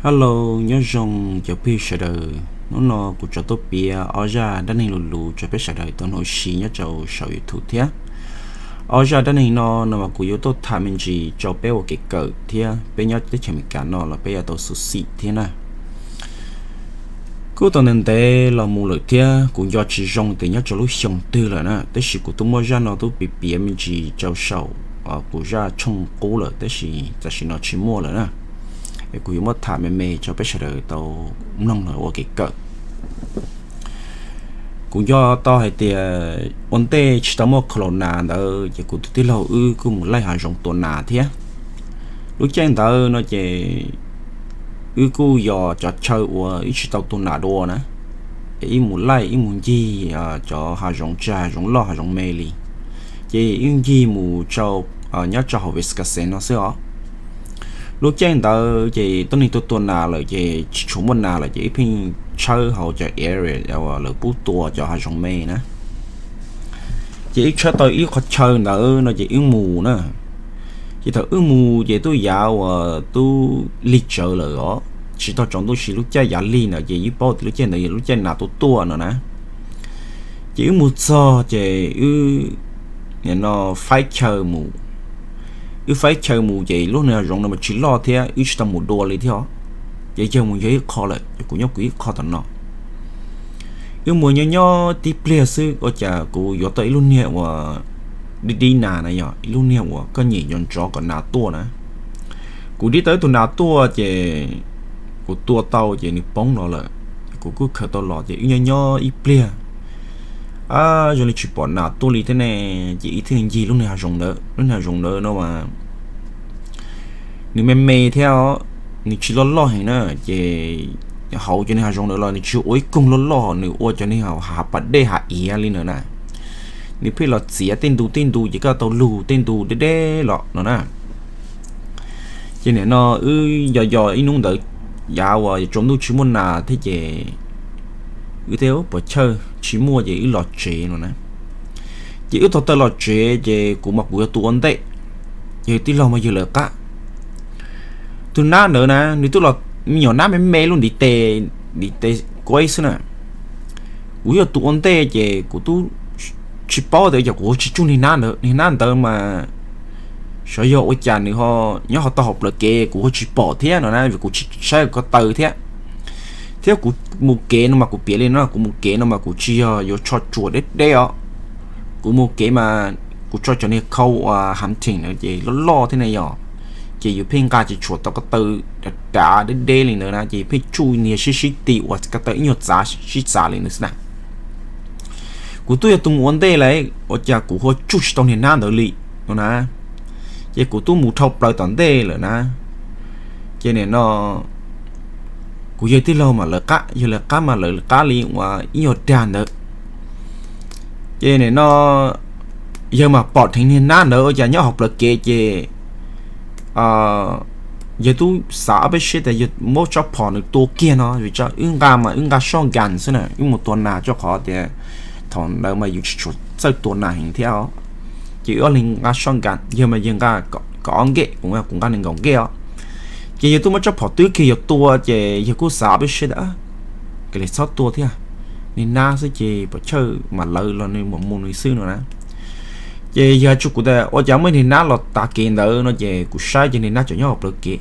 Hello, nyob zoo cov phooj ywg sawv daws. Hnub no kuv tso tuaj piav ob zaj dab neeg luv luv rau peb sawv daws tau hnov ua si nyob rau saum YouTube thiab. Ob zaj dab neeg no no mas kuv yuav tuaj tham me ntsis rau peb ua kev kawm thiab peb nyob teb chaws Amelikas no los peb yuav tau xyuam xim thiab na. Kuj tau ntev ntev los mus lawm thiab kuv nco tsis zoo tias nyob rau lub xyoo twg lawm na, tab sis kuv twb muab zaj no twb piav piav me ntsis rau saum kuv zaj tshooj qub lawm, tab sis tam sim no tsis muaj lawm na. Es kuv yuav muab tham me me rau peb sawv daws tau mloog los ua kev kawm. Kuv nco tau hais tias ua ntej tsis tau muaj corona ntawd ces kuv tus tij laug wb kuj mus laij hav zoov tua nas thiab. Lub caij ntawd no ces wb kuj yog cov chaw uas wb tsis tau tua nas dua na, es wb mus laij wb mus ncig cov hav zoov tsa, hav zoov loj hav zoov me li, ces wb ncig mus rau nyob rau hauv Wisconsin no xwb os. Lub caij ntawd ces tuab neeg tuaj tua nas lawm ces tsis tshua muaj nas lawm ces wb pheej tshawb hauv cov area uas lawv pub tua cov hav zoov me na. Ces wb tshawb tau ib qhov chaw ntawd no ces wb mus na. Ces thaum wb mus ces twb yav uas twb lig tsawv lawm os, tsis tau tsaus ntuj si lub caij yav lig ntawd ces yeej paub tias lub caij ntawd yog lub caij nas tuaj tuaj no na. Ces wb mus txog ces wb nim no faib chaw mus. Wb faib chaw mus ces lub niag hav zoov no mas tsis loj thiab wb tsis tau mus dua li thiab os. Ces yawg mus yog ib qho lawm ces kuv nyob kuv ib qho tom no. Wb mus nyob nyob tib pliag xwb ua cas kuv yuav tau ib lub niag uas dib dib nas na, yog ib lub niag uas koj nyem nco ntsov kom nas tuaj na. Kuv dib tau ib tug nas tuaj ces kuv tua tau ces nws poob los lawm. Kuv kuj khaws tau los ces wb nyob nyob ib pliag, zoo li tsis pom nas tuaj li thiab ne. Ces wb thiaj ncig lub niag hav zoov ntawd, lub niag hav zoov ntawd no mas nws me me thiab, nws tsis loj loj heev na. Ces hauv cov niag hav zoov ntawd los nws tsis ua ib koog loj loj, nws ua cov niag hav pas dej hav iav li ntawd na. Nws pheej los txiav tej ntu tej ntu ces koj tau lug tej ntu deb deb los no na. Ces nim no wb yos yos ib hnub ntawd yav uas tsaus ntuj tsis muaj nas thiab ces wb thiaj pom chawj tsis muaj ces wb los tsev no na. Ces wb taug taw los tsev ces kuv mas kuv yuav tus ua ntej, yog tij laug mas yog lawv qab. Tus nab ntawd na nws twb los, me nyuam nab me me lub ntiv tes, ntiv tes kuaib xwb na. Kuv yog tus ua ntej ces kuv twb tsis paub tias yog kuv ua tsis tsuj niag nab ntawd, niag nab ntawd mas xyov yog ua cas nws ho nyob ho tau hauv plawv kev kuv ho tsis pom thiab no na, vim kuv tsis saib ko taw thiab. Thiab kuv mus kev no mas kuv piav li no, kuv mus kev no mas kuv tsis yog yuav tso tsuas deb deb os. Kuv mus kev mas kuv tso cov niag khau hunting na ces loj loj thiab ne yog, ces yus pheej nqa tsis tshua tau ko taw dav dav deb deb li ntawd na, ces pheej tsuj niag sib sib ti uas ko taw ib nyuag txav sib txav li ntawd xwb na. Kuv twb yog tus mus ua ntej lawm ua cas kuv ho tsuj tsis tau niag nab ntawd li no na. Ces kuv twb mus dhau plaws tom ntej lawm na. Ces nim no kuv yawg tij laug mas lawv qab, yog lawv qab mas lawv qab li uas ib nyuag dag ntawd. Ces nim no yawg mas pom dheev niag nab ntawd ua cas nyob hauv plawv kev ces yawg twb xav ob peb siab tias yawg muab tsob phom nws tua kiag no, vim wb nqa mas wb nqa shotgun xwb na, wb mus tua nas rau qhov tias thaum ntawd mas yus tsis tshua txawj tua nas heev thiab os. Ces wb ob leeg nqa shotgun, yawg mas yawg nqa kaum ob nkej, kuv nqa nees nkaum nkej os. Ces yawg twb muab tsob phom twb kiag yuav tua ces yawg kuj xav ob peb siab tias, kav liam txhob tua thiab, niag nab xwb ces pom chawj mas lawv los nws mam mus nws xwb no na. Ces yawg hais rau kuv tias ua cas muaj niag nab los tav kev ntawd no ces kuv saib ces niag nab tseem nyob hauv plawv kev.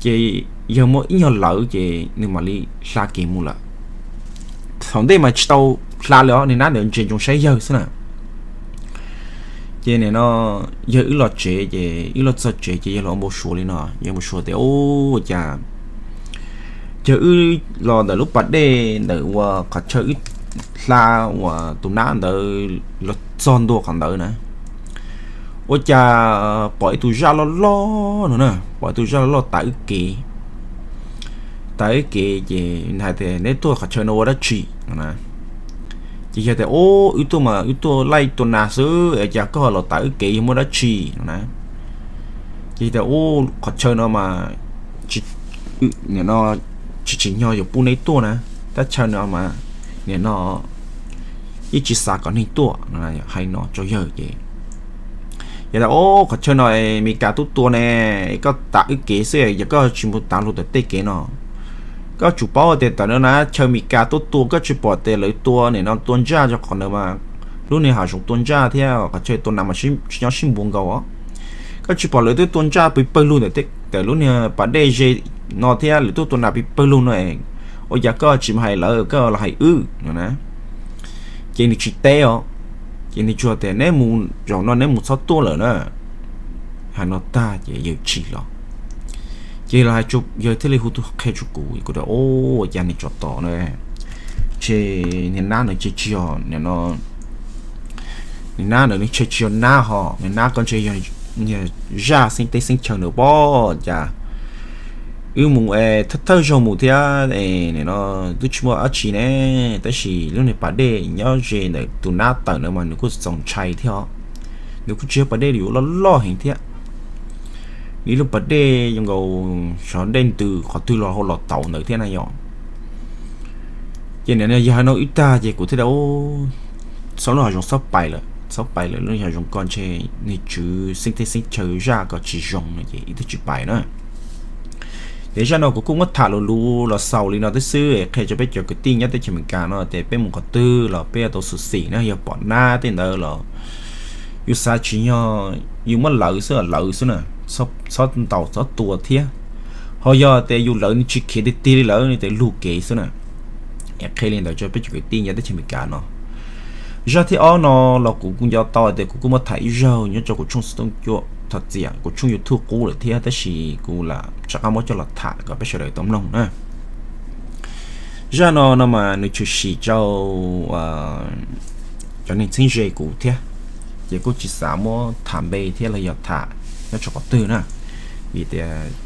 Ces yawg muab ib nyuag lawv ces nws mam li hla kev mus lawm. Thaum ntej mas tsis tau hla li os, niag nab ntawd ntsia ntsoov saib yawg xwb na. Ces nim no yawg wb los tsev ces wb los txog tsev ces yawg los ua npau suav li no, yawg npau suav tias, ua cas yawg wb los ntawm lub pas dej ntawm uas qhov chaw wb hla uas tus nab ntawd los txog ntua qhov ntawd na, ua cas pom ib tug zaj loj loj no na, pom ib tug zaj loj loj tav wb kev, tav wb kev ces hais tias, neb tuaj qhov chaw no ua dab tsi no na? Ces yawg tias, o, wb tuaj mas wb tuaj laij tua nas xwb, cas koj los tav wb kev yog muaj dab tsi no na? Ces tias, u, qhov chaw no mas tsis, nim no tsis tsim nyog yuav pub neb tuaj na, tab chaw no mas nim no yeej tsis xav kom neeg tuaj no, hais no rau yawg ces Ces tias, Au, qhov chaw no Meskas tuaj tua ne, koj tav wb kev xwb, yog koj tsis mus tav luag tom tej kev no. Koj tsum paub tias tam no na chaw Meskas tuaj tua, koj tsis pom tias lawv tua nim no tua ntsaj rau qhov ntawd mas lub niag hav zoov tua ntsaj thiab qhov chaw tua nas mas tsis nyob sib npuas nkaus. Koj tsis pom lawv twb tua ntsaj pw pawg lug ntawm lub niag pas dej ze no thiab lawv twb tua nas pw pawg lug no, ua cas koj tsis mus hais lawv, koj los hais wb no na? Ces nws tsis teb os. Ces nws tsuas tias, Neb mus zaum no neb mus txhob tuaj lawm na. Hais no tag ces yawg tsis los. Ces los hais, yawg thiaj li hu tus qhia rau kuv, kuv tias, Au, ua cas nws tso tos na, ces niag nab ntawd ntshe tsis yog, niag nab ntawd nws ntshe tsis yog nab ho, niag nab ko ntshe yog niag zaj xeeb teb xeeb chaw ntawd pob. Cas wb mus thawj thawj zaug mus thiab, nim no twb tsis muaj dab tsi ne, tab sis lub niag pas dej nyob ze ntawm tus nab tawm ntawd mas nws kuj txaus ntshai thiab os. Nws kuj tsis yog pas dej yuav loj loj heev thiab, nws ib lub pas dej zoo nkaus xyov dej ntws qhov twg los hauv los tau ntawd thiab na yom. Ces nim no yog hais no wb tag ces kuv thiaj li, Txhob lub hav zoov txhob pais lawm, txhob pais lawm, lub hav zoov ko ntshe niag tswv xeeb teb xeeb chaw zaj ko tsis zoo no ces wb twb tsis pais na. Ces zaj no kuv kuj muab tham lus lus los xaus li no thiab xwb, qhia rau peb cov kwv tij nyob teb chaws Amelikas no tias peb mus qhov twg los peb yuav tau xyuam xim na, yog pom nab tej ntawd los yus xav tsis yog yus muab lawv xwb, lawv xwb na, txhob ntaus txhob tua thiab. Ho yog tias yus lawv nws tsis khiav tiag tiag li lawm nws tes lug kev xwb na. Qhia li ntawd rau peb cov kwv tij nyob teb chaws Amelikas no. Zaj thib ob no los kuv kuj nco tau tias kuv kuj muab tham ib zaug nyob rau kuv tshooj xov tooj cua, thov txim, kuv tshooj YouTube qub lawm thiab, tab sis kuv lam rov qab muab coj los tham kom peb sawv daws tau mloog na. Zaj no no mas nws tshwm sim rau cov neeg txheeb ze kuv thiab, ces kuj tsis xav muab tham npe thiab los yog tham nyob rau qhov twg na, vim tias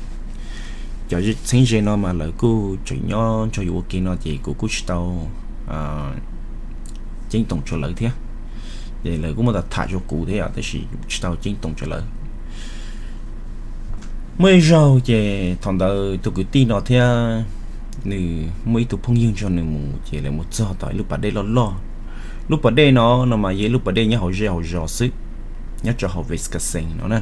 cov txheeb ze no mas lawv kuj tseem nyob nrog yus ua ke no ces kuv kuj tsis tau ceeb toom rau lawv thiab. Ces lawv kuj muab tham rau kuv thiab yom, tab sis tsis tau ceeb toom rau lawv. Muaj ib zaug ces thaum ntawd tus kwv tij no thiab nws muaj ib tug phooj ywg nrog nws mus, ces lawv mus txog tom ib lub pas dej loj loj. Lub pas dej no no mas yog ib lub pas dej nyob hauv zej hauv zos xwb, nyob rau hauv Wisconsin no na.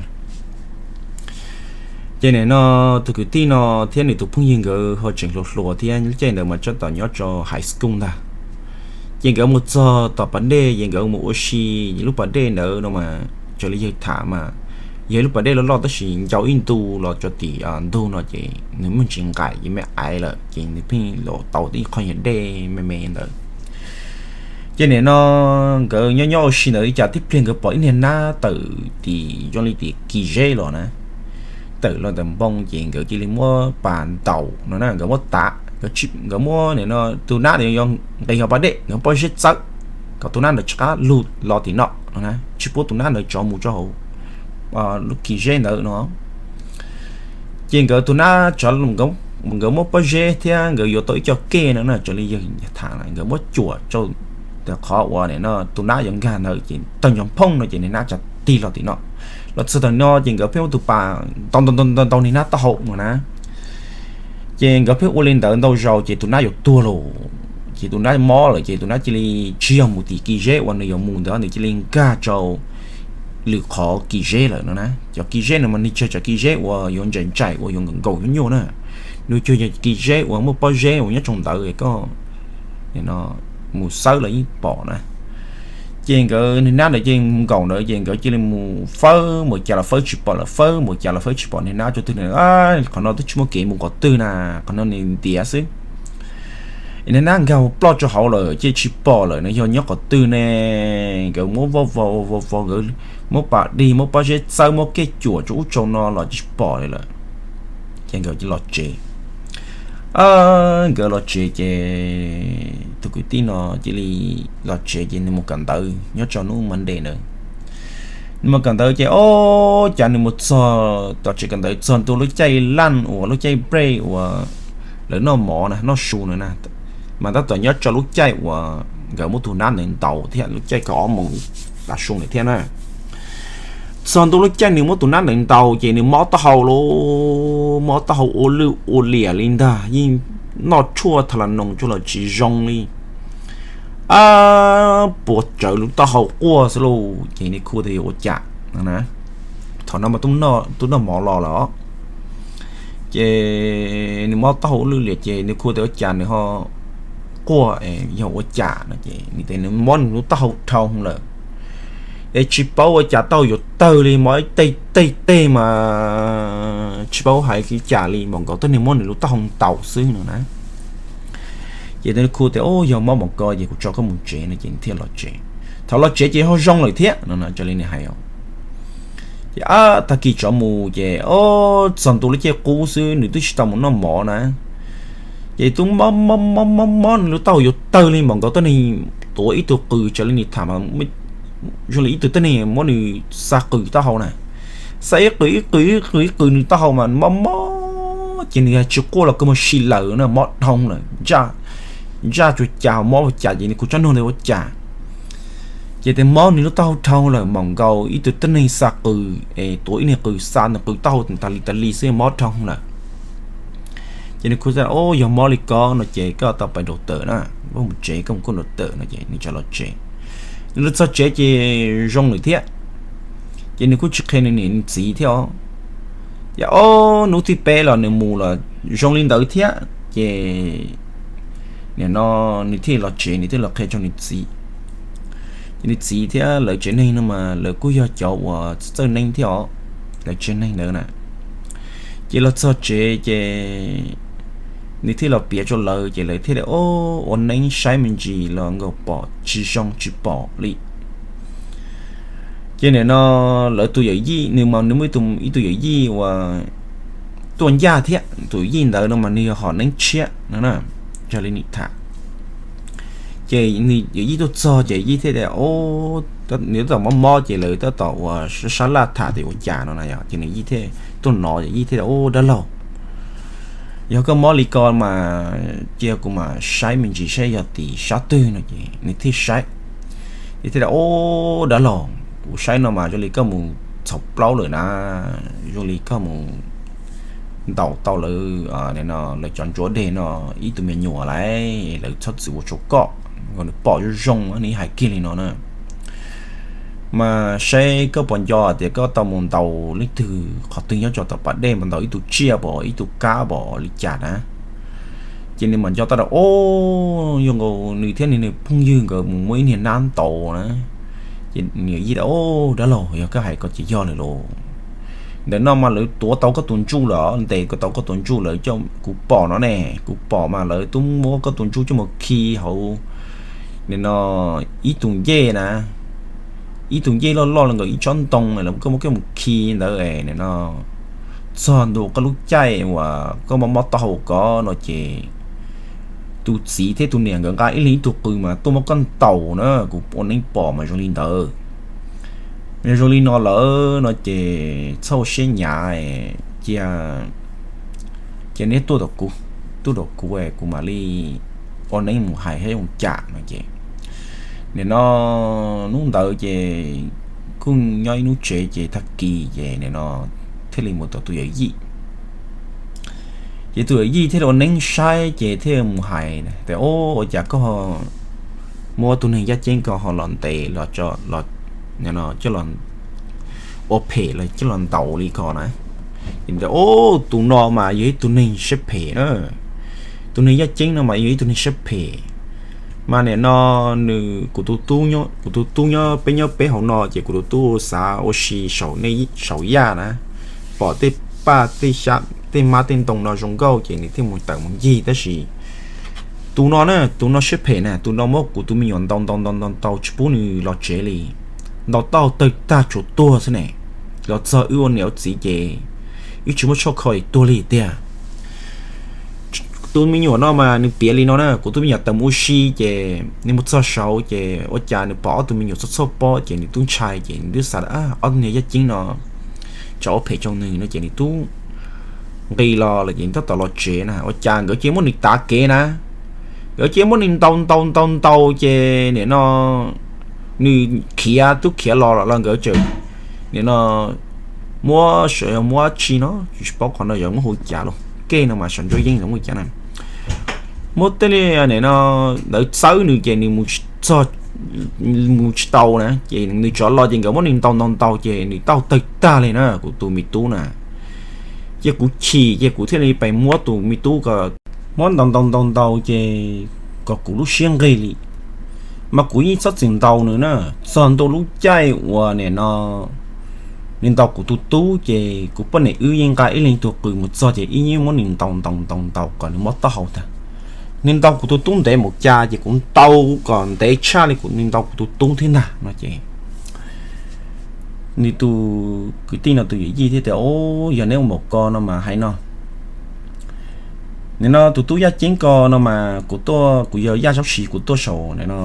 Ces nim no tus kwv tij no thiab nws tus phooj ywg nkawd ho tseem hluas hluas thiab, lub caij ntawd mas tab tom nyob rau high school ntag. Ces nkawd mus txog tom pas dej ces nkawd mus ua si. Lub pas dej ntawd no mas raws li yawg tham mas yog lub pas dej loj loj tab sis ncau ib ntu los rau tim ntug no ces nws muaj ntsis nqaim ces me aiv lawm ces nws pheej los tau ib qho nyuag dej me me ntawd. Ces nim no nkawd nyob nyob ua si ntawd ib tsam tib pliag nkawd pom ib niag nab tawm tim zoo li tim kis zeb los na, tawm los ntawm npoo ces nkawd cia li muab pas ntaus no na, nkawd muab tav, nkawd muab nim no tus nab ntawd yog nqis hauv pas dej, nkawd muab pob zeb txawb kom tus nab ntawd tsis qab lug los tim no no na, tsis pub tus nab ntawd tsov mus rau hauv lub kis zeb ntawd no. Ces nkawd tus nab tsov, nkawd muab pob zeb thiab nkawd yuav tau ib co kej no na, raws li yawg tham nkawd muab cuam rau qhov uas nim no tus nab yuav nkag ntawd ces tawg ncov phooj no ces niag nab tsov tig los tim no. Los txog tau no ces nkawd pheej muab tus pas ntaus ntaus ntaus niag nab taub hau no na. Ces nkawd pheej ua li ntawd ntau zaus ces tus nab yuav tuag lawm, ces tus nab mob lawm ces tus nab cia li tsis yog mus tim kis zeb uas nws yuav mus ntawd, nws cia li nkag rau lwm qhov kis zeb lawm no na. Cov kis zeb no mas nws tsis yog cov kis zeb uas yuav ntsais ntsais uas yuav nkaum nkaus nyuaj nyuaj na, nws tsuas yog kis zeb uas muaj pob zeb uas nyob rau ntawd koj mus xawb los yeej pom na. Ces nkawd niag nab ntawd ces mus nkaum ntawd ces nkawd cia li mus fawb mus cas los fawb tsis pom lawm, fawb mus cas los fawb tsis pom niag nab rau twg na. Qhov no twb tsis muaj kev mus qhov twg na, qhov no nws ntiav xwb. Niag nab nkag ploj rau hauv lawm ces tsis pom lawm, nws yog nyob qhov twg ne? Nkawd muab vov vov vov vov, nkawd muab pas dig, muab pob zeb txawb, muab kej cuam rau ub rau no los tsis pom li lawm. Ces nkawd los tsev. Nkawd los tsev ces tus kwv tij no cia li los tsev ces nws mus kawm ntawv nyob rau hnub Monday ntawd. Nws mus kawm ntawv ces ob, cas nws mus txog tom tsev kawm ntawv txog ntua lub caij lunch uas lub caij break uas lawv noj mov na, noj su na na, mas tab tom nyob rau lub caij uas nkawd muab tus nab ntawd ntaus thiab, lub caij kaum ob moos tav su ntawd thiab na. Txog ntua lub caij nws muab tus nab ntawd ntaus ces nws mob taub hau lauj, mob taub hau ua lwj ua liam li ntag, yeej noj tshuaj tha la noos tshuaj los tsis zoo li. Ab, puas tsawv lub taub hau quaj xwb lauj, ces nws kuj tias yuav ua cas no na. thaum no mas tub noj mov los lawm os. Ces nws mob taub hau lwj lias ces nws kuj tias ua cas nws ho quaj, yog ua cas no ces nws tias nws mob nws lub taub hau dhau lawm. Es tsis paub ua cas taub hau yuav tawg li, mob tej tej teg mas tsis paub hais li cas li, npaum nkaus tuab neeg muab nws lub taub hau ntaus xwb no na. Ces nws kuj tias, Yog mob npaum ko ces kuv tso koj mus tsev no ces nws thiaj los tsev. Thaum los tsev ces ho zoo lawm thiab no, raws li nws hais. Ces tag kis tsaus mus ces, o, txog ntua lub caij qub xwb, nws twb tsis tau mus noj mov na, ces twb mob mob mob mob mob nws lub taub hau yuav tawg li, npaum nkaus tuab neeg tuav ib tug qws, raws li nws tham, zoo li ib tug tuab neeg muab nws xa qws taub hau na, xa ib qws ib qws ib qws ib qws nws taub hau mas mob mob ces nws tsis quaj los kua muag si lawm na, mob dhau lawm, ntsaj tsuas cas mob ua cas ces nws kuj tsob nug ntawd ua cas. Ces tias mob nws lub taub hau dhau lawm, npaum nkaus ib tug tuab neeg xa qws es tuav ib niag qws xa nws qws taub hau tas li tas li xwb mob dhau lawm. Ces nws kuj tias, O, yog mob li ko no ces koj tau pais nrau tawm na, koj mus tsev koj mus kuaj nrau tawm no ces nws txawm los tsev. Nws los txog tsev ces zoo lawm thiab. Ces nws kuj tsis qhia nws niam nws txiv thiab os. Ces o, hnub thib peb los nws mus los zoo li ntawd thiab ces nim no nws thiaj los tsev, nws thiaj los qhia rau nws txiv. Ces nws txiv thiab lawv tsev neeg no mas lawv kuj yog cov uas txawj neeb thiab os, lawv tsev neeg ntawd na. Ces los txog tsev ces nws thiaj los piav rau lawv ces lawv thiaj li, O, ua neeb saib me ntsis los nkaus pom tsis zoo tsis pom li. Ces nim no lawv tus yawm yij, nws mas nws muaj ib tug yawm yij uas tuaj ncaj thiab, tus yawm yij ntawd no mas nws yog hom neeb tshiab no na, raws li nws tham. Ces nws yawm yij tuaj txog ces yij thiaj tias, nws tab tom mob mob ces lawv tab tom uas sab sab laj tham tias ua cas no na yom, ces nws yij thiaj tuaj nov, yij thiaj tias, Ub, dab laug, yog koj mob li ko mas cia kuv mam saib me ntsis saib yog tim sab twg no ces nws thiaj saib. Yij thiaj tias, Ub, dab laug, kuv saib no mas zoo li koj mus txhaum plaub lawm na, zoo li koj mus ntaus tau lawv, lawv cov ntsuab deg no ib tug me nyuam lauj, lawv txhob txwm ua rau koj, nws pom zoo zoo nws hais kiag li no na. Mas saib koj puas nco tias koj tau mus ntaus leej twg qhov twg nyob rau tom pas dej, mus ntaus ib tug tsiaj pom ib tug kab pom li cas na. Ces nws mam nco tau tias, Ub, yog nkaus nws thiab nws phooj ywg nkawd mus muab ib niag nab ntaus na. Ces nws yij tias, Ub, dab laug, yog koj hais ko ces yog lawm lauj. Ntawm no mas lawv tuav tau koj tus ntsuj lawm, ntes tau koj tus ntsuj lawm, kuv pom no ne, kuv pom mas lawv twb muab koj tus ntsuj coj mus khi hauv nim no ib tug ncej na, ib tug ncej loj loj li nkaus ib tsob ntoo, lawv koj muab coj mus khi ntawd nim no txog ntua koj lub caij uas koj mob mob taub hau ko no ces tus txiv thiab tus niam nkawd nqa ib leeg ib tug qws mas tuaj muab koj ntaus na, kuv ua neeb pom mas zoo li ntawd. Yog zoo li no lawm no ces txhob ua siab hnyav, cia, cia neb tuaj tom kuv, tuaj tom kuv, kuv mam li ua neeb mus hais saib zoo cas no ces nim no hnub ntawd ces kuj nyob ib hnub tsev ces tag kis ces nim no thiaj li mus tom tus yawm yij. Ces tus yawm yij thiaj li ua neeb saib ces thiaj mus hais tias, Ub, ua cas koj muab tus neeg yaj ceeb ko ho los ntes los coj los ua phem los coj los ntaus li ko na? Ces, Ub, tus no mas yog ib tug neeg siab phem na, tus neeg yaj ceeb no mas yog ib tug neeg siab phem. Mas nim no nws, kuv tus tub nyob, kuv tus tub nyob, peb nyob peb hauv no ces kuv tus tub xav ua si saum yaj na, pom tej paj tej xyab tej mab tej ntoo no zoo nkauj ces nws thiaj mus tawm mus ncig, tab sis tus no na, tus no siab phem na, tus no muab kuv tus me nyuam ntaus ntaus ntaus ntaus ntaus tsis pub nws los tsev li, ntaus tau tawg tag tsuas tuag xwb ne. Los txog wb ua niam ua txiv ces wb tsis muaj tshuaj kho es tuag li tiag. Tus me nyuam no mas nws piav li no na, kuv tus me nyuam tawm mus ua si ces nws mus txog saud ces ua cas nws pom ob tug me nyuam txhoj txhoj pob ces nws twb ntshai ces nws twb xav, ob tug niag yaj ceeb no tsam ua phem rau nws no ces nws twb nqis los lawm ces nws tab tom los tsev na, ua cas nkawd cia muab nws tav kev na. Nkawd cia muab nws ntaus ntaus ntaus ntaus ces nim no nws khiav, twb khiav los los nkawd tseem nim no muab, muab tsi no, tsis paub qhov no yog muab hu cas los, kej no mas sawv ntsuab yeeb los muab cas na, muab tej li nim no ntawd txawb nws ces nws mus txog mus tsis tau na, ces nws tsov los ces nkawd muab nws ntaus ntaus ntaus ces nws tauj tawg tag li na kuv tus me tub na. Ces kuv chim ces kuv thiaj li pes muab tus me tub ko, muab ntaus ntaus ntaus ntaus ces kom kuv lub siab nqig li, mas kuv yeej txhob txwm ntaus nws na. Txog ntua lub caij uas nim no nws ntaus kuv tus tub ces kuv poj niam wb yeej nqa ib leeg tug qws mus txog ces ib nyuag muab nws ntaus ntaus ntaus ntaus kom nws mob taub hau tag. Nws ntaus kuv tus tub ntev npaum cas ces kuv ntaus kom ntev tshaj li kuv nws ntaus kuv tus tub thiab ntag no ces nws tus kwv tij no tus yawm yij thiaj tias, Au, yog neb ua npaum ko no mas hais no, nim no tus tub Yaj Ceeb ko no mas kuv tuaj, kuv yog Yaj Zaub Siv, kuv tuaj saum nim no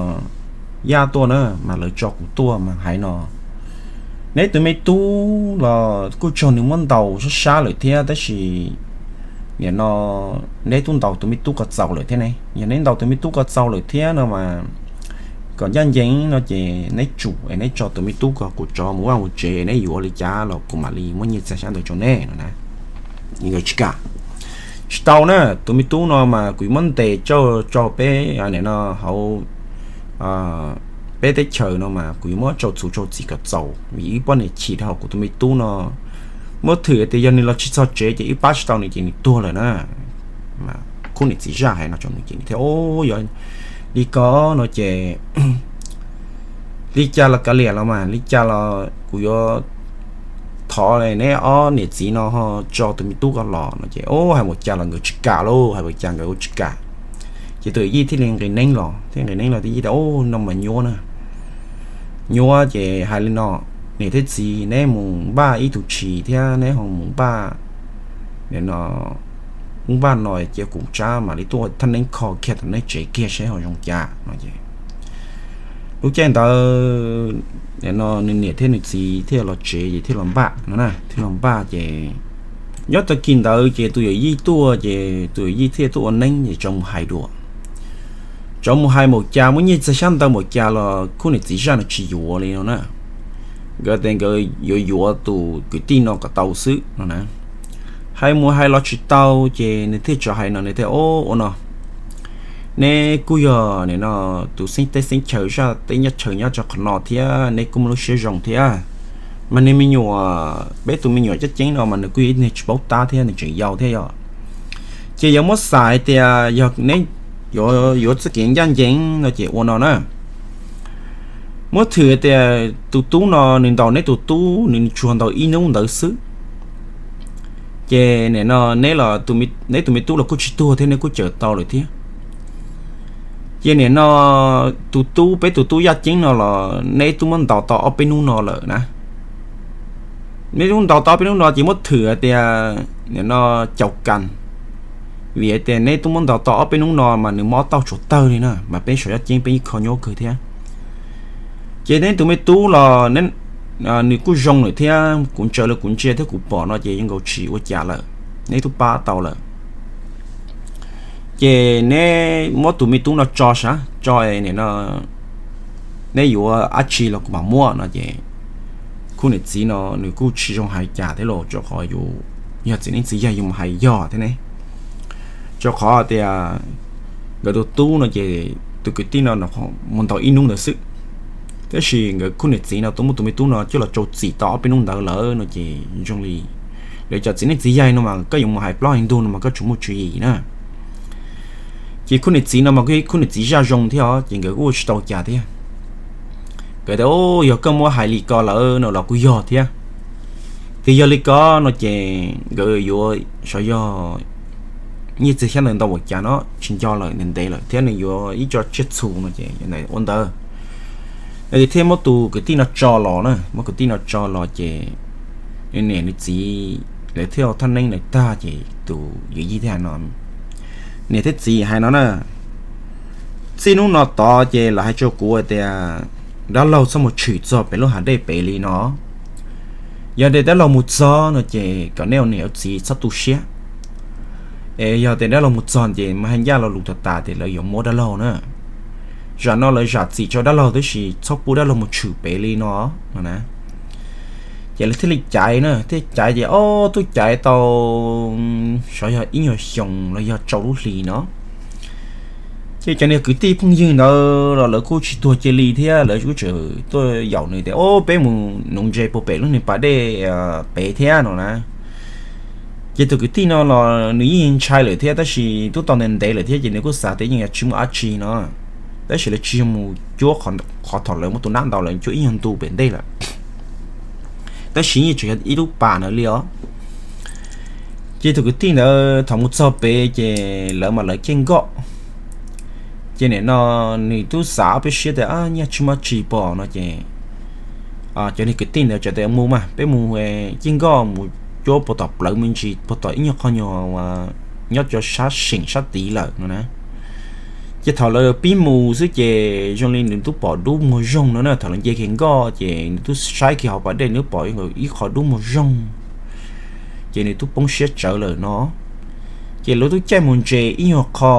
Yaj tuaj na, mas lawv tso kuv tuaj mas hais no, neb tus me tub los kuj tsaug nws muab ntaus sab sab lawm thiab tab sis nim no neb twb ntaus tus me tub ko txaus lawm thiab ne. Yog neb ntaus tus me tub ko txaus lawm thiab no mas kom ncaj ncees no ces neb tsum es neb tso tus me tub ko kuv tsov mus vaj mus tsev, neb yuav li cas los kuv mam li muab nyiaj txiag xyab ntawv rau neb no na. Nkawd tsis kam, tsis tau na, tus me tub no mas kuv yuav muab ntes tso peb nim no hauv peb teb chaws no mas kuv yuav muab rau txhuv rau txim kom txaus vim ib poj niam chim dhau kuv tus me tub no. Muab thwm tias yog nws los tsis txog tsev ces wb pab tsis tau nws ces nws tuag lawm na. Khub niam txiv zaj hais no rau nws ces nws thiaj, Au, yog li ko no ces li cas los kav liam los mas li cas los kuv yuav thov neb ob niam txiv no ho tso tus me tub ko los no ces, Au, hais npaum cas los nkawd tsis kam lauj, hais npaum cas nkawd ua tsis kam. Ces tus yij thiaj li nqis neeb los, thiaj nqis neeb los tus yij tias, Au, no mas nyuab na, nyuab ces hais li no, niam thiab txiv neb mus npaj ib tug tshis thiab neb ho mus npaj nim no ub npaj no cia kuv tsab mam li tuaj thaj neeb kho kiag tom nej tsev kiag seb ho zoo cas no es lub caij ntawd nim no nws niam thiab nws txiv thiaj los tsev ces thiaj los npaj no na, thiaj los npaj ces nyob tag kis ntawd ces tus yawm yij tuaj ces tus yawm yij thiaj tuaj ua neeb ces tsov mus hais dua, tsov mus hais npaum cas muab nyiaj txiag xyab ntawv npaum cas los khub niam txiv zaj no tsis yuav li no na. Nkawd tias nkawd yuav yuav tus kwv tij no kom tau xwb no na. Hais mus hais los tsis tau ces nws thiaj tsov hais no, nws thiaj, Au, ua no, neb kuj yog nim no tus xeeb teb xeeb chaw zaj teb nyob chaw nyob rau qhov no thiab neb kuj muaj lub siab zoo thiab, mas nws me nyuam, peb tus me nyuam caj ceeb no mas nws kuj yog ib tug neeg tsis paub tab thiab nws tseem yau thiab yog ces yog muab xav hais tias yog neb yuav txoj kev ncaj ncees no ces ua no na, muab thwm tias tus tub no nws ntaus neb tus tub nws tsuas ntaus ib hnub ntawd xwb ces nim no neb los, neb tus me tub los kuj tsis tuag thiab neb kuj cawm tau lawm thiab. Ces nim no tus tub, peb tus tub yaj ceeb no los neb twb muab ntaus tau ob peb hnub no lawm na. Neb twb ntaus tau ob peb hnub no ces muab thwm hais tias nim no caum kas, vim hais tias neb twb muab ntaus tau ob peb hnub no mas nws mob taub hau tsuas tawg li na mas peb saum yaj ceeb peb yeej kho nyuaj kawg thiab. Ces neb tus me tub los nws kuj zoo lawm thiab, kuv ntsaws los kuv ntsia thiab kuv pom no ces yeej nkaus tsis ua cas lawm, neb twb pab tau lawm. Ces neb muab tus me tub no tso sav tso nim no neb yuav dab tsi los kuv mam muab no ces khub niam txiv no nws kuj tsis zoo hais cas thiab los rau qhov yus yog txiv neeb txiv yaig yus mus hais yog thiab ne. Rau qhov tias nkawd tus tub no ces tus kwv tij no mus ntaus ib hnub ntawd xwb, tab sis nkawd khub niam txiv no twb muab tus me tub no coj los rau txim tau ob peb hnub ntawd lawm no ces zoo li lawv cov txiv neeb txiv yaig no mas koj yuav mus hais plaub hais ntug no mas koj tsuas muaj tswv yim na. Ces khub niam txiv no mas kuj yog khub niam txiv zaj zoo thiab os ces nkawd kuj ua tsis tau cas thiab. Nkawd tias, Yog koj muab hais li ko lawm no los kuj yog thiab. Ces yog li ko no ces nkawd yuav sav yog nyiaj txiag xyab ntawv ntau npaum cas no tsis nco lawm, ntev ntev lawm thiab nws yuav ib co tsiaj txhu no ces ua ntawd. Ces thiaj muab tus kwv tij no tso los na, muab kwv tij no tso los ces nws niam nws txiv lawv thiaj ua thaj neeb lawv tag ces tus yawm yij thiaj hais no, niam thiab txiv hais no na, txij hnub no tod ces lawv hais rau kuv tias dab laug txhob mus tshwm txog pem lub hav dej pem li no. Yog tias dab laug mus txog no ces kom nej ua niam ua txiv txhob tu siab. Es yog tias dab laug mus txog ces mas hais ncaj lo lus tas tas tias lawv yuav muab dab laug na. Zam no lawv zam txim rau dab laug tab sis txhob pub dab laug mus tshwm pem li no no na. Ces lawv thiaj li caiv na, thiaj caiv ces ob tug caiv tau sav yog ib nyuag xyoo los yog rau lub hlis no. Ces cov niag kwv tij phooj ywg ntawd los lawv kuj tsis tuag cia li thiab, lawv kuj tseem tuaj yaum nws tias, o, peb mus nuv ntses puag pem lub niag pas dej pem thiab no na. Ces tus kwv tij no los nws yeej ntshai lawm thiab, tab sis twb tau ntev ntev lawm thiab ces nws kuj xav tias yeej yuav tsis muaj dab tsi no. Tab sis lawv tsis yog mus cuab qhov thaum lawv muaj tus nab ntau, lawv cuab ib nyuag ntu pem ntej lawm, tab sis yeej tseem yog ib lub pas ntawd li os. Ces tus kwv tij ntawd thaum mus txog pem ces lawv mas lawv caij nkoj. Ces nim no nws twb xav ob peb siab tias nyaj tsis muaj tsi pom no ces cov niag kwv tij ntawd txawm tias mus mas peb mus caij nkoj mus cuab puag tom plawv me ntsis puag tom ib nyuag qhov nyuag nyob rau sab seem sab tid lawm no na. Ces thaum lawv pib mus xwb ces zoo li nws twb pom dub muag zoog no na, thaum lawv nce kiag nkoj ces nws twb saib kiag hauv pas dej, nws pom ib qho dub muag zoog. Ces nws twb poob siab tsawv lawm no. Ces lawv twb caij mus ntses ib nyuag qho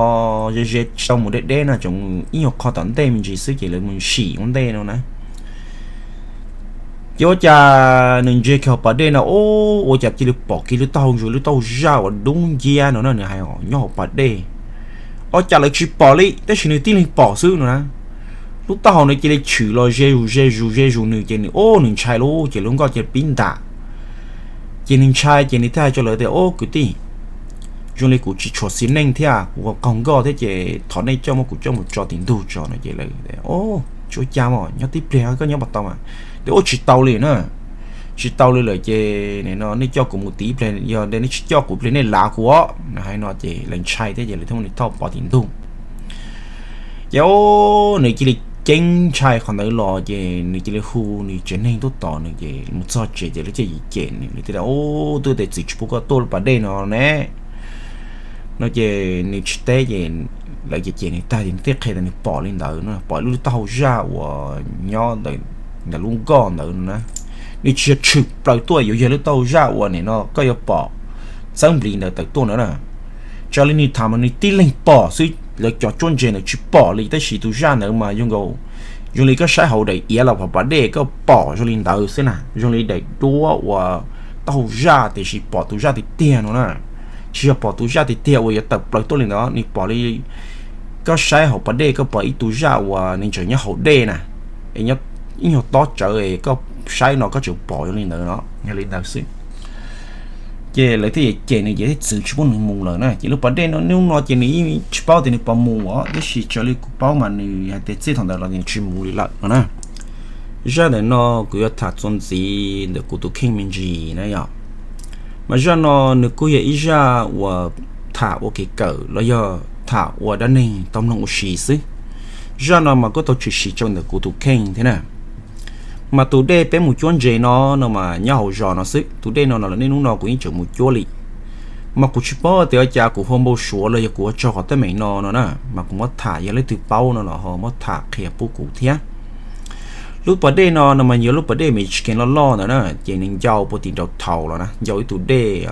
ze ze tau mus deb deb no, tseem ib nyuag qho tom ntej me ntsis xwb ces lawv mus sim ua ntej no na. Ces ua cas nws ntsia kiag hauv pas dej no, o, ua cas cia li pom kiag lub taub hau zoo lub taub hau zaj uas dub nciab no na, nws hais nyob hauv pas dej. Ua cas lawv tsis pom li tab sis nws tib leeg pom xwb no na. Lub taub hau no cia li tshwm los ze zus ze zus ze zus nws ces nws, o, nws ntshai lauj, ces lub nkoj cia li pib ntam. Ces nws ntshai ces nws thiaj hais rau lawv tias, o, kwv tij, zoo li kuv tsis tshua xis neej thiab kuv qaug nkoj thiab ces thov nej coj muab kuv coj mus tso tim ntug tso no ces lawv, o, tsis ua cas mas nyob tib pliag koj nyob puas tau mas. Tias, o, tsis tau li na, tsis tau li lawm ces nim no nej coj kuv mus tim ib pliag, yog nej tsis coj kuv ib pliag nej lav kuv os no. Hais no ces lawv ntshai thiab ces lawv thiaj muab nws thauj pov tim ntug. Ces, o, nws cia li ceeb ntshai qhov ntawd los ces nws cia li hu nws tsev neeg tuaj tos nws ces mus txog tsev ces lawv thiaj cem nws, lawv tias, o, twb tias txwv tsis pub koj tuaj lub pas dej no ne no ces nws tsis teb ces lawv cem cem nws tag ces nws thiaj qhia tias nws pom li ntawd no, pom lub taub hau zaj uas nyob ntawm lub nkoj ntawd no na. Nws tsis yog tshwm plaws tuaj, yuav yog lub taub hau zaj uas nim no koj yuav pom txawb nplis ntawd tawm tuaj ntawd na. Raws li nws tham mas nws tib leeg pom xwb, lawv cov cuab ntses ntawd tsis pom li, tab sis tus zaj ntawd mas zoo nkaus, zoo li koj saib hauv daim iav los hauv pas dej koj pom zoo li ntawd xwb na, zoo li daim duab uas taub hau zaj tiam sis pom tus zaj tiag tiag no na. Tsis yog pom tus zaj tiag tiag uas yuav tawm plaws tuaj li ntawd, nws pom li koj saib hauv pas dej koj pom ib tug zaj uas nws tseem nyob hauv dej na, es ib nyuag tob tsawv es koj saib no koj tseem pom zoo li ntawd no, yog li ntawd xwb. Ces lawv thiaj cem nws ces thiaj txwv tsis pub nws mus lawm na. Ces lub pas dej no hnub no ces nws yeej tsis paub tias nws puas mus os, tab sis raws li kuv paub mas nws hais tias txij thaum ntawd los nws tsis mus li lawm no na. Zaj ntawm no kuv yuav tham txuas ntxiv ntawm kuv tus kheej me ntsis na yom. Mas zaj no nws kuj yog ib zaj uas tham ua kev kawm los yog tham ua dab neeg tau mloog ua si xwb. Zaj no mas kuj tau tshwm sim rau ntawm kuv tus kheej thiab na. Mas tus dej peb mus cuab ntses no, no mas nyob hauv zos no xwb. Tus dej no no lawm niaj hnub no kuv yeej tseem mus cuab li. Mas kuv tsis paub tias ua cas kuv ho npau suav los yog kuv ua tsaug qhov teeb meem no no na, mas kuv muab tham yog leej twg paub no los ho muab tham qhia pub kuv thiab. Lub pas dej no no mas yog lub pas dej Mexican loj loj ntawd na, ces nws ncau puag tim nraud thaud los na, ncau ib tug dej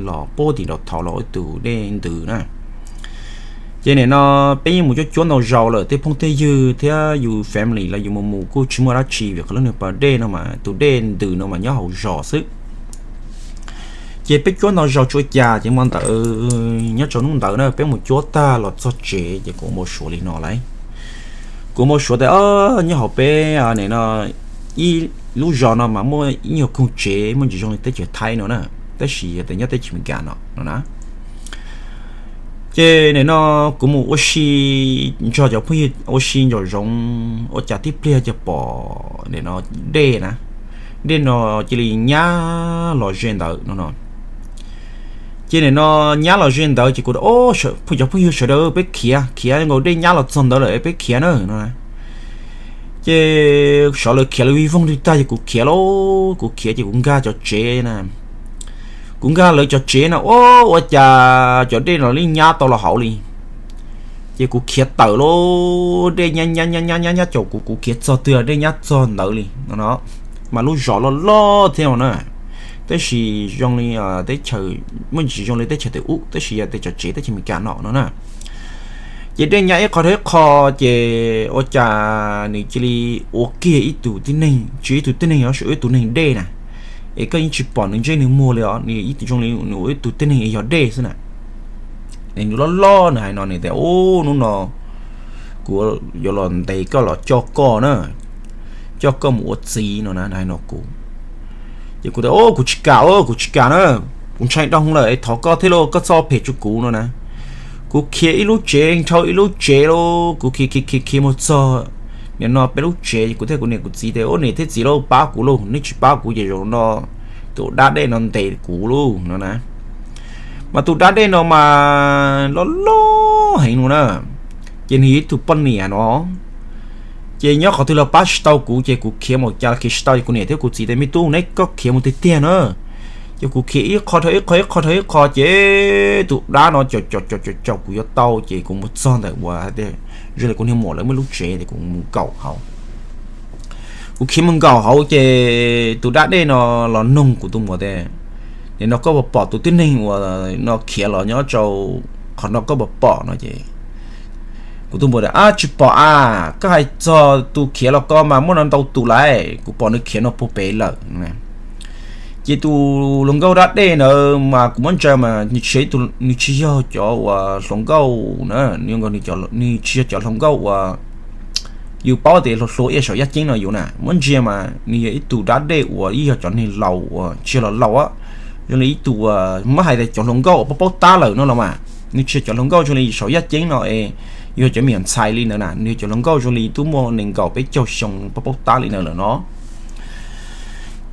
los puag tim nraud thaud los ib tug dej ntws na. Ces nim no peb yeej mus cuab cuab ntau zaus lawm, tej phooj tej ywg thiab yus family los yus mus mus kuj tsis muaj dab tsi vim qhov lub niag pas dej no mas tus dej ntws no mas nyob hauv zos xwb. Ces peb cuab ntau zaus tsis ua cas ces hmo ntawd nyob rau hnub ntawd na peb mus cuab tag los txog tsev ces kuv npau suav li no lauj. Kuv npau suav tias nyob hauv peb nim no ib lub zos no mas muaj ib nyuag koog tsev muaj ntsis zoo li teb chaws Thaib no na, tab sis yog tias nyob teb chaws Amelikas no no na. Ces nim no kuv mus ua si nrog cov phooj ywg ua si nraum zoov ua cas tib pliag cas pom nim no dej na, dej no cia li nyab los ze ntawd no no. Ces nim no nyab los ze ntawd ces kuv, cov phooj ywg sawv daws peb khiav khiav nkaus dej nyab los txog ntawd lawm peb khiav na no. Ces sawv daws khiav lawv vij voog li tag ces kuv khiav lauj, kuv khiav ces kuv nkag cov tsev na. Kuv nkag lawv cov tsev na, ua cas cov dej no li nyab tau los hauv li. Ces kuv khiav tawm lauj, dej nyab nyab nyab nyab nyab nyab caum kuv, kuv khiav txog twg dej nyab txog ntawd li no no. Mas lub zos loj loj thiab na, tab sis zoo li teb chaws, muaj ntsis zoo li teb chaws teb ub tab sis yog teb chaws tsev teb chaws Amelikas no no na. Ces dej nyab ib qho dhau ib qho, ces ua cas nws cia li ua kiag ib tug tib neeg, tsis ib tug tib neeg os, ib tug neeg dej na. Es koj yeej tsis pom nws ntsej nws muag li os, nws zoo li nws ua ib tug tib neeg yog dej xwb na. Nws loj loj nws hais no, nws tias, Ub, hnub no kuv yuav los ntes koj los coj koj na, coj koj mus ua txiv no na, nws hais no kuv. Ces kuv tias, Ub, kuv tsis kam, kuv tsis kam na, kuv ntshai dhau lawm, thov koj thiab lauj, koj txhob phem rau kuv no na. Kuv khiav ib lub tsev dhau ib lub tsev lauj, kuv khiav khiav khiav khiav mus txog nim no peb lub tsev, kuv thiaj kuv niam kuv txiv tias, Ub, niam thiab txiv lauj, pab kuv lauj, nej tsis pab kuv ces zaum no tus dab dej no ntes kuv lauj no na. Mas tus dab dej no mas loj loj heev no na, ces nws yog ib tug poj niam no. Ces nyob qhov twg los pab tsis tau kuv, ces kuv khiav mus cas los khiav tsis tau, ces kuv niam thiab kuv txiv tias, Me tub, neb koj khiav mus tiag tiag na. Ces kuv khiav ib qho dhau ib qho, ib qho dhau ib qho, ces tus dab no caum caum caum caum kuv yuav tau, ces kuv mus txog ntawm uas zoo li kuv niag muam lawv muaj lub tsev, ces kuv mus nkaum hauv. Kuv khiav mus nkaum hauv ces tus dab dej no los nug kuv tus muam tias, Nim no koj puas pom tus tib neeg uas no khiav los nyob rau qhov no, koj puas pom no? Ces kuv tus muam tias, Ab, tsis pom a, koj hais txog tus khiav los ko mas muaj no ntau tus lawm, kuv pom nws khiav no puag pem lawm. Ces tus hluas nkauj dab dej ntawd mas kuv muab ntsia mas nws tsis yog cov uas hluas nkauj na, nws tsis yog cov hluas nkauj uas yus paub tias hluas hluas ib yam saum yaj ceeb no yus na, muab ntsia mas nws yog ib tug dab dej uas yeej yog cov neeg laus uas tsis yog los laus, zoo li ib tug, muab hais tias cov hluas nkauj uas paub paub tab lawm no los mas, nws tsis yog cov hluas nkauj zoo li saum yaj ceeb no es yog cov me nyuam ntxhais li ntawd na, nws yog cov hluas nkauj zoo li twb muaj nees nkaum peb caug xyoo paub paub tab li ntawd lawm no.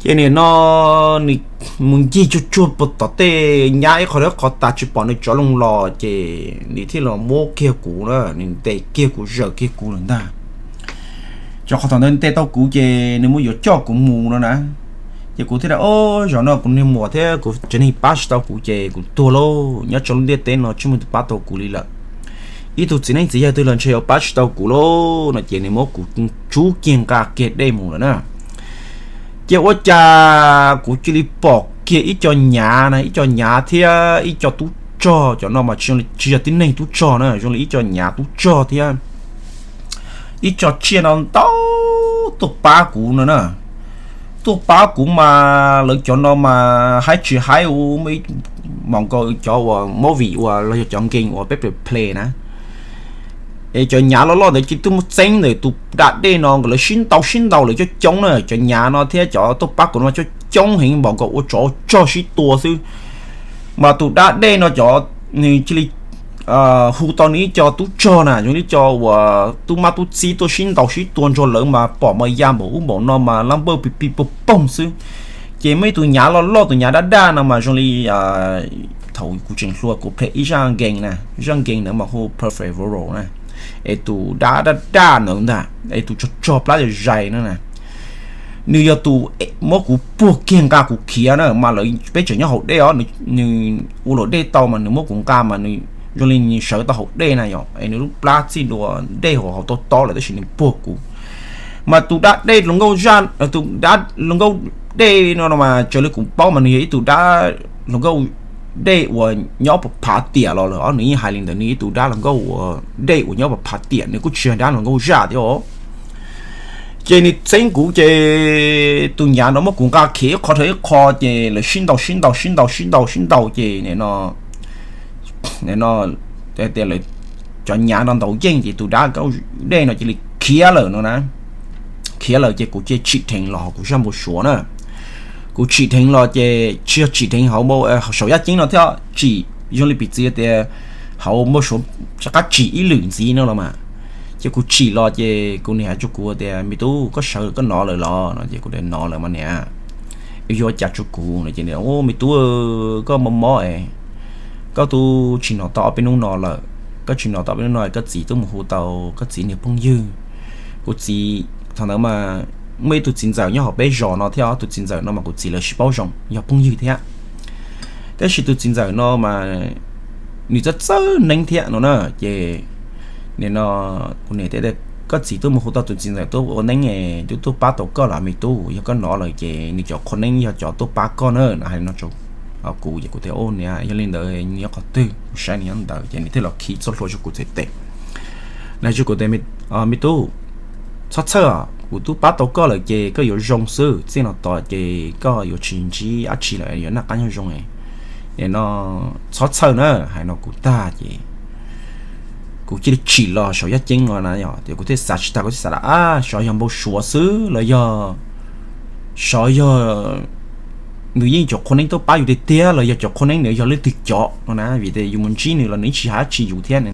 Ces nim no nws mus ncig tsuag tsuag puag tom tej nyab ib qho ib qho tas tsis pom nws tsov loo los, ces nws thiaj los muab kiag kuv na, nws ntes kiag kuv, zawm kiag kuv lawm ntag. Ces qhov thaum ntawd ntes tau kuv ces nws muaj yuav coj kuv mus no na. Ces kuv thiaj tias, Ob, zaum no kuv niag muam thiab kuv tsev neeg pab tsis tau kuv ces kuv tuag lauj, nyob rau lub ntiaj teb no tsis muaj tus pab tau kuv li lawm. Ib tug txiv neeb txiv yaig twg los ntshe yuav pab tsis tau kuv lauj no, ces nws muab kuv tsub kiag nqa kiag dej mus lawm na. Ces ua cas kuv cia li pom kiag ib co nyav na, ib co nyav thiab ib co tub rog, cov no mas tsis yog tib neeg tub rog na, zoo li ib co nyav tub rog thiab ib co tsiaj no ntau tuaj pab kuv no na. Tuaj pab kuv mas lawv cov no mas haib tsis haib, ua muaj ib, mam nkaus cov uas movie uas los yog cov game uas peb play na, es cov nyav loj loj ntawd ces twb muaj txeeb ntawm tus dab dej no, nkawd lawv sib ntaus sib ntaus lawv coob coob na, cov nyav no thiab cov tuaj pab kuv no mas coob coob heev, npaum nkaus ua tsov ua rog sib tua xwb. Mas tus dab dej no cov, nws cia li hu tau nws ib co tub rog na, zoo li co uas tub mab tub txib tuaj sib ntaus sib tua nrog lawv mas pom mas ya npaum ub npaum no mas lab npawj pig pig poog poog xwb. Ces muaj ib tug nyav loj loj, tus nyav dab daj no mas zoo li thaum kuv tseem hluas kuv play ib zaj game na, zaj game ntawd mas hu Perfect World na, es tus dab daj daj ntawd ntag, es tus rog rog plab zais zais na, nws yog tus muab kuv puag kiag nqa kuv khiav na, mas lawv peb tseem nyob hauv dej os, nws ua luam dej tau mas nws muab kuv nqa mas nws zoo li nws sawv tau hauv dej na yom, es nws lub plab txij dua dej hauv hauv tau tob lawm tab sis nws puag kuv. Mas tus dab dej hluas nkauj zaj, tus dab hluas nkauj dej no mas raws li kuv paub mas nws yog ib tug dab hluas nkauj dej uas nyob phav tiam los lawm os, nws yeej hais li ntawd, nws yog ib tug dab hluas nkauj uas dej uas nyob phav tiam, nws kuj tsis yog dab hluas nkauj zaj thiab os. Ces nws txeeb kuv ces tus nyav no muab kuv nqa khiav ib qho rau ib qho ces lawv sib ntaus sib ntaus sib ntaus sib ntaus sib ntaus ces nim no, nim no tias lawv cov nyav no ntaus yeej ces tus dab hluas nkauj dej no cia li khiav lawm no na. Khiav lawm ces kuv cia tsim dheev los hauv kuv zaj npau suav na. Kuv tsim dheev los ces tsis yog tsim dheev hauv saum yaj ceeb no thiab, tsim zoo li piv txwv tias hauv npau suav rov qab tsim ib lwm ntxiv no los mas. Ces kuv tsim los ces kuv niam hais rau kuv tias, Me tub, koj sawv koj nov lawm los no? Ces kuv tias, Nov lawm mas niam. Yuav ua cas rau kuv no? Ces, Ub, me tub, koj mob mob es koj twb tsis nov tau ob peb hnub no lawm. Koj tsis nov tau ob peb hnub no, koj txiv twb mus hu tau koj txiv niag phooj ywg. Kuv txiv thaum ntawd mas muaj ib tug txiv ntxawm nyob hauv peb zos no thiab, tus txiv ntxawm no mas kuv txiv lawv sib paub zoo, yog phooj ywg thiab. Tab sis tus txiv ntxawm no mas nws txawj txawj neeb thiab no na. Ces nim no kuv niam tias, Koj txiv twb mus hu tau tus txiv ntxawm tuaj ua neeb, twb tuaj pab tau koj lawm me tub. Yog koj nov lawm ces nws cov qhua neeb yog cov tuaj pab koj na, no hais no rau kuv. Ces kuv tias, Ub niam, yog li ntawd nws nyob qhov twg? Kuv saib nws nyob ntawd. Ces nws thiaj los khi txoj hlua rau kuv txhais tes. Nws hais rau kuv tias, Me tub, txhob txhawj, kuv twb pab tau koj lawm ces koj yuav zoo xwb. Txij no tod ces koj yuav tsis ntsib dab tsi lawm, yuav noj qab nyob zoo. no txhob txhawj na. Hais no kuv tag ces kuv cia li tsim los saum yaj ceeb no na, yog tias kuv thiaj xav tsis tag, kuv thiaj xav tias ab, xyov yog npau suav xwb los yog, xyov yog nws yeej cov qhua neeb tuaj pab yus tiag tiag los yog cov qhua neeb nws yog leej twg cov no na, vim tias yus mus ntsib nws los nws tsis hais tsis yus thiab ne.